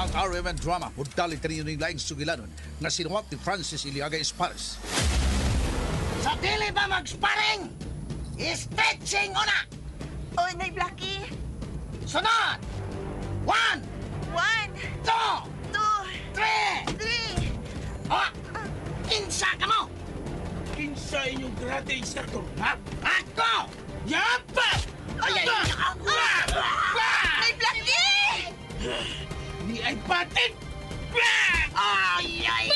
Ang RMN Drama mudali kaninyo ning laing sugilanon nga sinuwat ni Francis Iliaga Espares. Sa dili ba mag-sparring? Stretching una! Oy, Nay Blackie. Sunod! 1, 1, 2, 2, 3! 3. Oh! Kinsa ka mo? Kinsa inyong karate instructor, ha? Ako! Yapa! Ay, ay, ay! Nay Blackie! Ni ay patit! Ay, ay!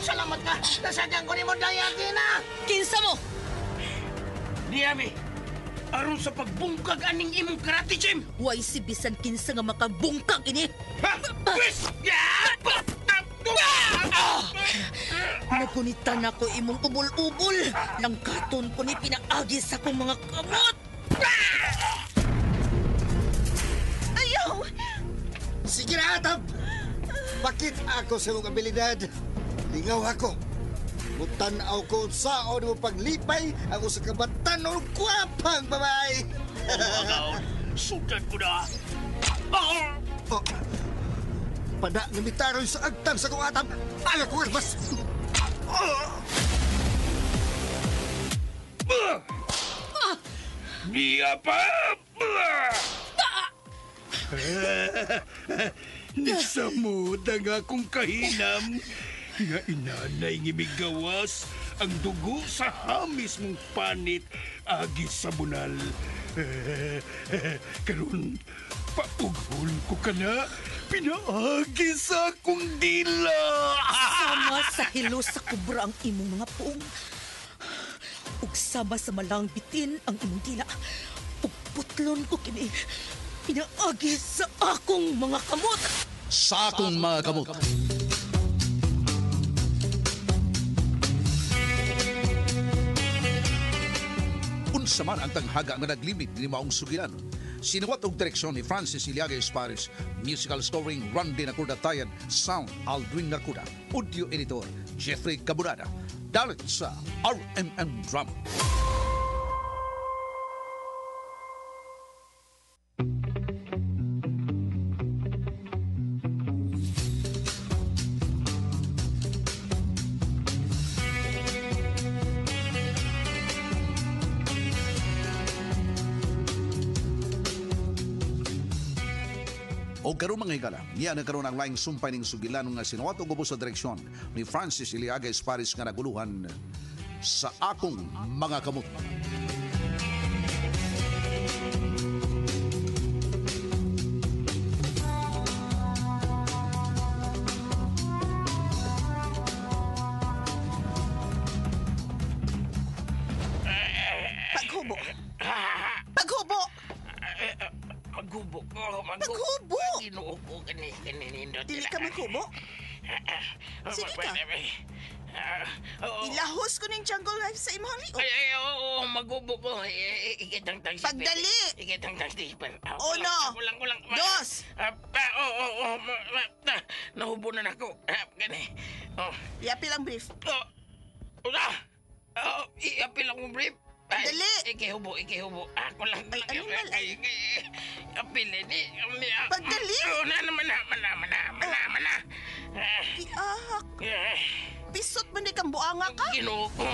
Salamat ka! Nasadyan ko ni mo Dayagina! Kinsa mo? Niyami, aron sa pagbungkag aning imong karate gym! Way si bisan kinsa nga makabungkag ini. Ha? Pwes! Yapa! Nagunitan ako imong ubol-ubol. Langkaton ko ni pinaagi sa akong mga kamot. Ayaw! Sige na, Atab! Bakit ako sa imong abilidad? Lingaw ako. Mutanaw ko saon mo paglipay ang usa ka batanon gwapang babae. Sudan ko na! Oh, pada nga mitaroy sa agtang sa kong atab. Aga ko mas. Niya pa! Nisamod ang akong kahinam nga inanay nga migawas ang dugo sa hamis mong panit agi sa bunal. Karon paughol ko ka na, pinaagi sa akong dila. Sama sa hilo sa kubra ang imong mga puong. Ug sama sa malang bitin ang imong dila. Ug putlon ko kini. Pinaagi sa akong mga kamot. Sa akong mga kamot. Unsa man ang tanghaga nga naglimit ni maong sugilanon. Sinuwat og direksyon ni Francis Iliaga Espares, musical scoring Randy Nakuda Tayan, sound Aldrin Nakuda, audio editor Jeffrey Cabunada. Dalit sa RMN Drama. O karon mga higala, niya na karon ang laing sumpay ning sugilanon nga sinuwat og ubos sa direksyon ni Francis Iliaga Espares nga naguluhan sa akong mga kamot. Paghubo. Paghubo! Maghubo ko. Maghubo! Ginoo ko kani nindot. Dili ka maghubo? Sige ka. Ilahos ko ning jungle life sa imong liog. Ay, ay, oo, maghubo ko. Ikitang-tang si Pagdali! Ikitang-tang si Uno. Kulang, kulang. Dos. Oo, nahubo na nako. Gani. Oh. Iapil ang brief. Oh. Una. Oh, iapil akong brief. Ay, Dali! Ikihubo, ikihubo. Ako lang. Ay, anong malay? Apil ni. Pagdali! Oh, na naman na, mana, mana, mana, mana. Iahak. Pisot man di kang buanga ka. Ginoo ko.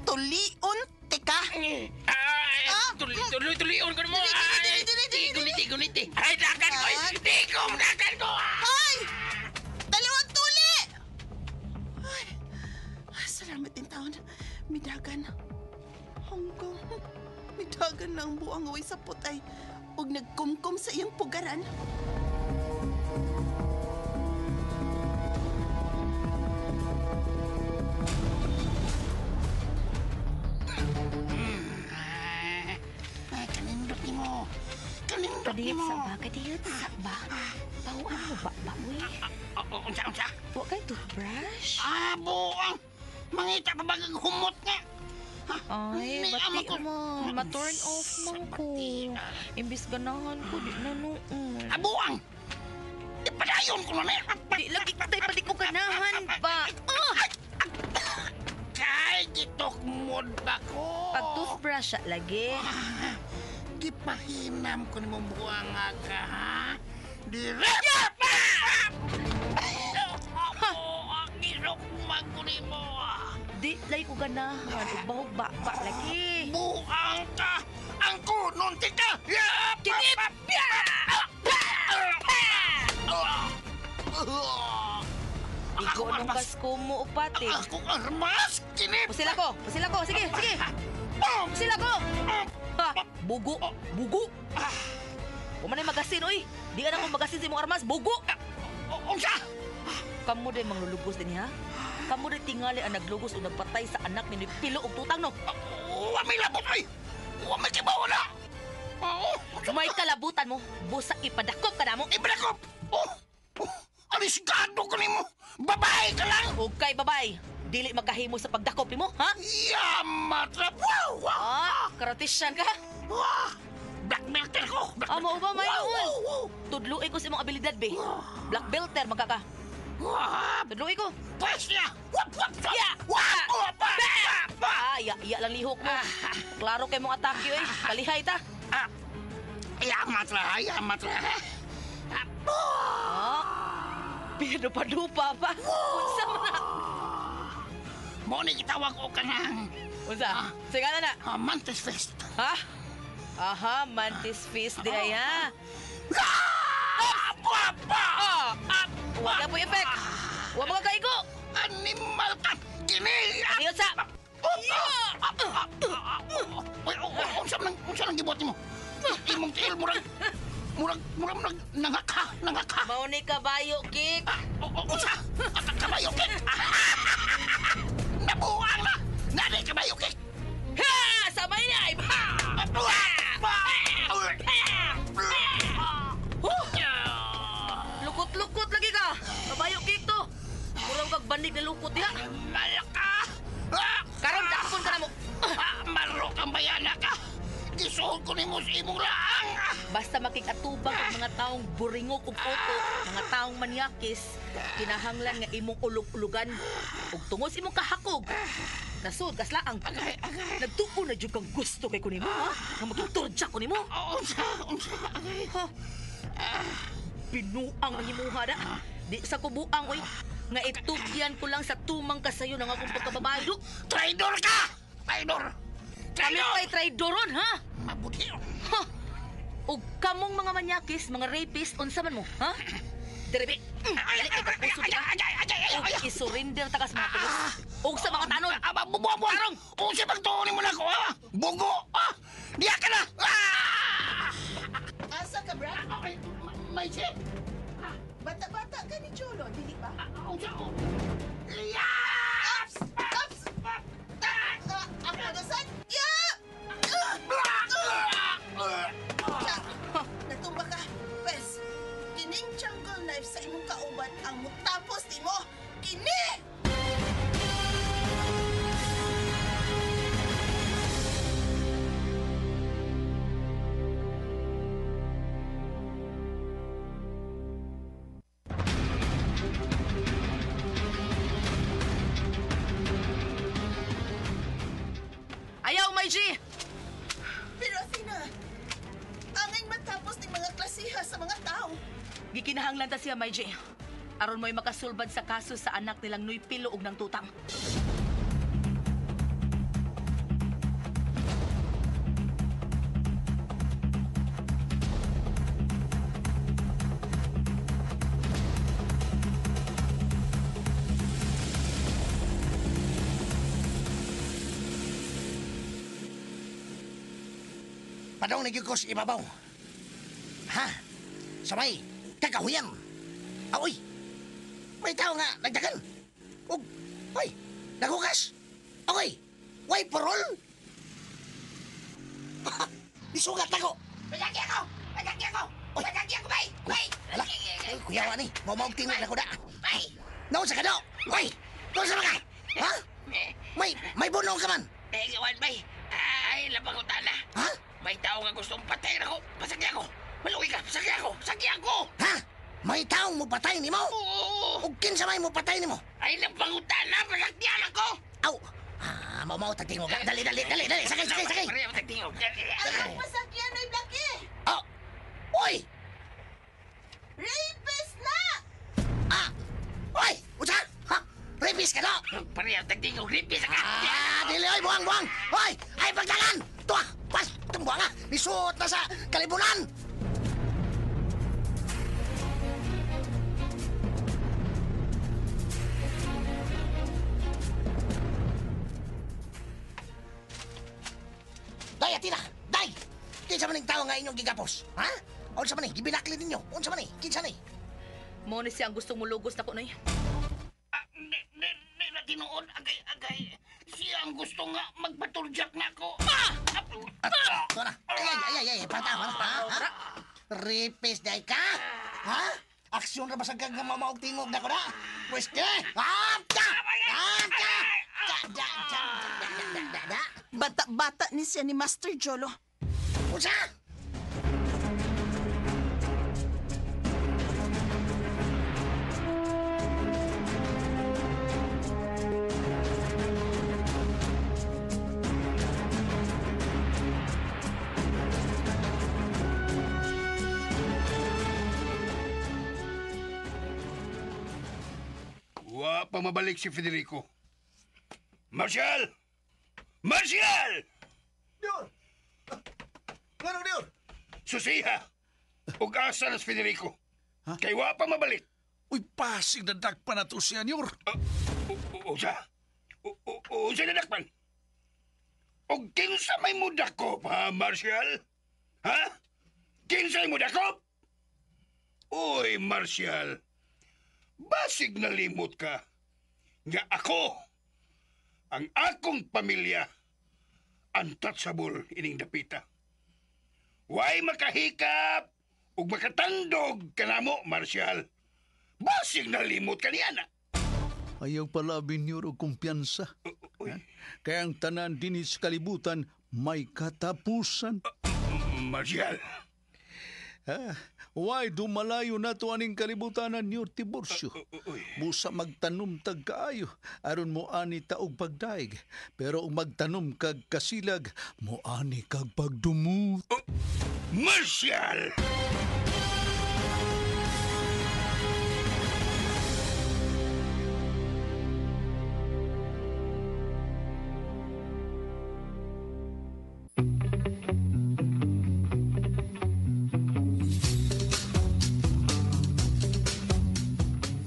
Tulion, tika. Ay, Ah! tuloy, tuloy, tuloy. On ko mo. Dili, dili, dili, dili, dili. Guniti, guniti. Ay, dakan ko. Di ko, dakan ko. Ay! Dalawang tuli! Ay, salamat din taon. Midagan. Hanggang, midagan na ang buang away sa putay. Ug nagkumkum sa iyang pugaran. Ay, kanindot ni mo. Kanindot ni Kadiyot mo. sa ba? Kadiyot sa ba? Bawaan mo ba ba, uy? Unsa, unsa? Wa kay toothbrush? Ah, buang. Mangita pa ba kag humot nga? Ay, May ama bati ko. mo. Ma-turn off man ko. Imbis ganahan ko, di na noon. Ah, buang. Di padayon ko na. Di lagi kita'y pali ko ganahan ba? Ah! Kay gitok mod ba ko? Pag toothbrush lagi. Gipahinam ko ni mong buang ka, ha? Dire! Gisukman ko ni mo. Di lay ko ganahan ug bahog ba lagi. Buang ka! Ang kunon tika! Kinip! Igo nung kasko mo upati. Akong armas! Kinip! Pusila ko! Pusila ko! Sige! Sige! Pusila ko! Ha! Bugo! Bugo! Huwag man ay magasin, oy! Di ka na kong magasin sa imong armas! Bugo! Unsa? Kamu day manglulugos din, ha? Kamu day tingali ang naglugos o nagpatay sa anak ni Pilo og tutang, no? Wa may labot, oy! Wa may kibaw na! May kalabutan mo! Busa ipadakop ka na mo! Ipadakop! Oh! Alisgado ko nimo! Babae ka lang! Okay, babae! Dili magkahimo sa pagdakop nimo, ha? Yamatra! Wow! Wow! Ah, karatisyan ka? Wow! Black belter ko! Ah, mao ba, may noon? Tudluin ko sa imong abilidad, be. Black belter, magkaka. Tudluin ko. Pwes niya! Wap, wap, wap! Ya! Wap! Wap! Wap! Ah, iya, iya lang lihok mo. Klaro kay mong atake, oy. Kalihay ta. Ah, yamatra, yamatra. Ah, pinupa-dupa pa. Unsa man na? Mo ni gitawag og kanang. Unsa? Sige na na. Mantis Fist. Ha? Aha, Mantis Fist di ay ha. Ah! Wala po effect. Wa mga kaigo. Animal ka! Kini! Adios sa. Uy, unsa man unsa nang gibuhat nimo? Imong tiil murag murag murag murag nangaka, nangaka. Mao ni kabayo kick. Unsa? Kabayo kick. Nabuang na. Nani kabayo kick. Ha! Sabay na. Ha! Lukot-lukot lagi ka. Kabayo kick to. Murang kag banig na lukot diha. Malaka. Karon dakpon ka na mo. Marok ang bayana ka. Gisuod ko nimo sa imong laang. Basta makikatubang ang mga taong buringok ug oto, mga taong manyakis, kinahanglan nga imong ulog-ulugan ug tungod sa imong kahakog. Nasud kaslaang. Agay, agay. Nagtuo na jud kang gusto kay kunimo, ha? Nga magtorja ko nimo. Unsa, unsa, agay. Ha? Binuang ang himuha na. Di sa kubuang, oy. Nga itugyan ko lang sa tumang kasayo ng akong pagkababae. Traidor ka! Traidor! Kami Traidor! pa'y traidoron, ha? Mabuti. Ha? Og kamong mga manyakis, mga rapist, unsa man mo, ha? Diribi. Ay, Dali kay kapuso ay, ka. ay, ay, ay, ay, Og ay. isurrender ta ka sa mga pulis. Og sa mga tanod. Aba, bubuan! Tarong! Unsa pagtuon nimo nako, ha? Bugo! Ah! Diya ka na! Ah! Asa ka, Brad? Okay, may chip. Bata-bata ka ni Cholo, dili ba? Unsa? Yes! Ups! Ako na Ya! Natumba ka. Pwes, kining jungle knife sa imong kauban ang mutapos nimo. Kini! Ayaw, may G! Pero Athena, angay matapos ni mga klasiha sa mga tao. Gikinahanglan ta siya, May G. Aron mo'y makasulbad sa kaso sa anak nilang Nuy Pilo og nang tutang. Padong na gyud ko sa ibabaw. Ha? Sabay, kakahuyan. Aoy! May tao nga nagdagan. Ug, oy, naghugas. Okay, way parol. Isugat ako. Pagaki ako! Pagaki ako! Pagaki ako, bay! Bay! Ala, ay, kuya ni, mamaog tingog na ko da. Bay! Naon sa kado? Oy! Naon sa mga? Ha? May bunong ka man. Eh, kawan, bay. Ay, labang ko tana. Ha? May tao nga gustong patayin ako. Pasagi ako. Maluwi ka. Pasagi ako. Pasagi ako. Ha? May taong mo patay nimo? Oo. Ug kinsa may mo patay nimo? Ay, labang ko tana. Pasagyan ako. Aw, Mau tagtingog. Dali, dali, dali, dali. Sakay, sakay, sakay. Pareho tagtingog. Ang pasakyan oy, Blackie! Oh. Oy! Rapist na! Ah! Oy! Unsa? Ha? Rapist ka na? Pareho tagtingog. Ripis ka. Ah, dili oy, buwang, buwang. Oy, ay pagdagan. Tuwa, pas, itong buwang ah. Nisuot na sa kalibunan. Day, Atina! Day! Kinsa man ning tao nga inyong gigapos? Ha? Unsa man ni? Gibinakli ninyo? Unsa man ni? Kinsa ni? Mo ni siya ang gustong mulugos nako noy. Di, di, di na tinuod. Agay, agay. Siya ang gusto nga magpaturjak na ako. Ito na. Ay, ay, ay, ay, ay, pata, ha? Ha? Ripis, day ka? Ha? Aksyon ra basag kag mamaog tingog na ko na? Pwes ke? Ha? Da! Ha? Da! Da, da, da, da, da, da, da. Bata-bata ni siya ni Master Jolo. Unsa? Wa pa mabalik si Federico. Marshal! Marshal! Dior! Ngano, Dior? Susiha! Ug asa na si Federico? Kay wa pa mabalik. Uy, pasig na dakpan na to siya, Nyor. Usa? Usa na dakpan? Og kinsa may mudakop, ha, Marshal? Ha? Kinsa may mudakop? Uy, Marshal. Basig nalimot ka. Nga ako, ang akong pamilya, untouchable ining dapita. Way makahikap ug makatandog kanamo, Marshal. Basig nalimot ka niya na. Ayaw pala, Nyor, og kumpiyansa. Uy, Kaya ang tanan dinhi sa kalibutan may katapusan. Marshal. Ha? Why dumalayo na to aning kalibutanan, Nyor Tiburcio? Uy. Busa magtanom tag kaayo aron mo ani taog pagdaig. Pero ug magtanom kag kasilag, mo ani kag pagdumot. Marshal!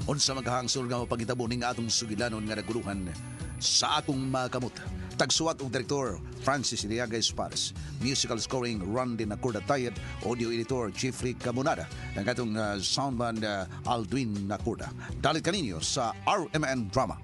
Unsa maghangsol nga mapangitabo ning atong sugilanon nga naguluhan sa akong makamot. Tagsuwat og direktor Francis Iliaga Espares. Musical scoring Randy Nacorda Tayed, audio editor Jeffrey Camonada, ang atong soundman Aldwin Nacorda. Dalit kaninyo sa RMN Drama.